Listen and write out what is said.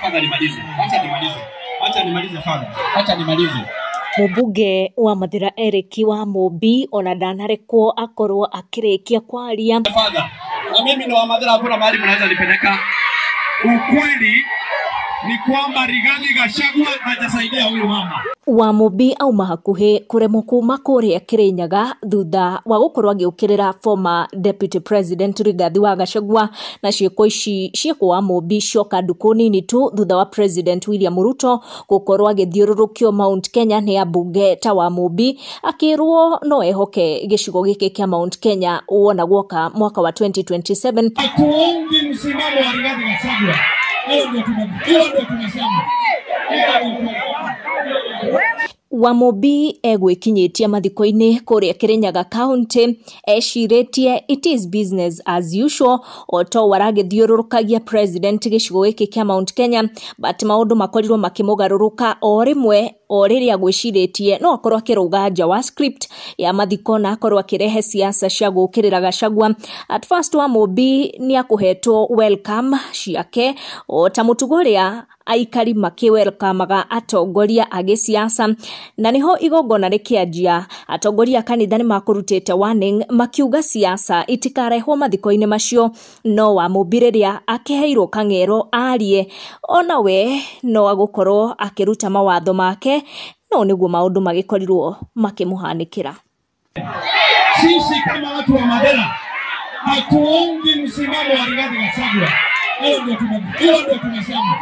Father nimalize. Acha nimalize. Acha nimalize, Father. Acha nimalize. Mũmbunge wa Mathira Eric Wamũmbi ona ndanarekwo akorwo akĩrĩkia kwaria. Father, na mimi ni wa Mathira, hakuna mahali mnaweza nipeleka. Ukweli ni kwamba Rigathi Gachagua hajasaidia huyu mama. Wamũmbi auma hakuhĩ kũremwo kuma kũrĩa Kĩrĩnyaga thutha wa gũkorwo agĩũkĩrĩra former Deputy President Rigathi wa Gachagua, na ciĩko ici ciĩkwo Wamũmbi cioka ndukũ nini tu thutha wa President William Ruto gũkorwo agĩthiũrũrũkio Mount Kenya nĩ ambunge ta Wamũmbi, akĩrwo no ehoke gĩcigo gĩkĩ kĩa Mount Kenya wona guoka mwaka wa 2027. Hatuungi msimamo wa Rigathi Gachagua. Hiyo ndio tumesema. Wamũmbi egwĩkinyĩtie mathiko-inĩ kũrĩa Kĩrĩnyaga County ecirĩtie it is business as usual, o to aragĩthiũrũrũkagia president gĩcigo gĩkĩ kĩa Mount Kenya, but maũndũ makorirwo makĩmũgarũrũka o rĩmwe o rĩrĩa agwĩcirĩtie no akorwo akĩrũga nja wa script ya mathiko na akorwo akĩrehe siasa cia gũũkĩrĩra Gachagua. At first Wamũmbi nĩ akũhetwo welcome ciake o ta mũtugo ũrĩa aikari makĩwelkamaga atongoria a gĩsiasa, na nĩho igongona rĩkĩanjia atongoria a kanitha nĩ makũrutĩte warning makiuga siasa itikarehwo mathiko-inĩ macio, no Wamũmbi rĩrĩa akĩheirwo kang'ero arie ona we no agũkorwo akĩruta mawatho make, no nĩguo maũndũ magĩkorirwo makĩmũhanĩkĩra. Sisi kama watu wa Mathira hatuungi msimamo wa Rigathi Gachagua. Hiyo ndio tumesema.